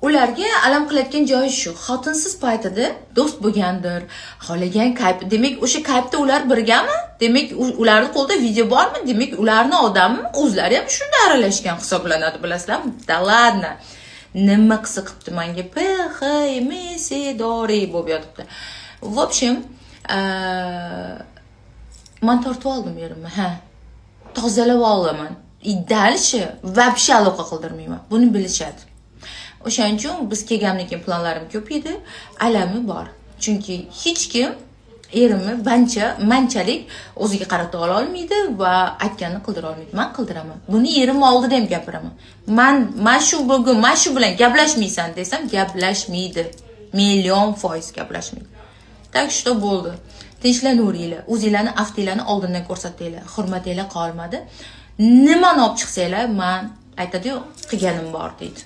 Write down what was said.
Ularga alam qilayotgan joyi shu: xotinsiz paytida do'st bo'lgandir, xohlagan kayf. Demak, o'sha kayfda ular birgami? Demak, ularni qo'lida video bormi? Demak, ularni odammi? O'zlari ham shunda aralashgan hisoblanadi, bilasizlarmi? Да ладно, nima qilsa qilibdi, manga p h m s dori bo'lib yotibdi. В общем, man tortib oldim erimni, ha, tozalab olaman и дальше вообще aloqa qildirmayman, buni bilishadi. O'shaning uchun biz kelgandan keyin planlarim ko'p edi, alami bor, chunki hech kim erimni bancha manchalik o'ziga qarata ololmaydi va aytganini qildira olmaydi. Man qildiraman. Buni erim oldida ham gapiraman. Man mana shu bugun mana shu bilan gaplashmaysan desam, gaplashmaydi, million foiz gaplashmaydi. Так что bo'ldi, tinchlanaveringlar, o'zinglarni aftinglarni oldindan ko'rsatinglar, hurmatinglar qolmadi. Nimani olib chiqsanglar, man aytadiyu, qilganim bor deydi.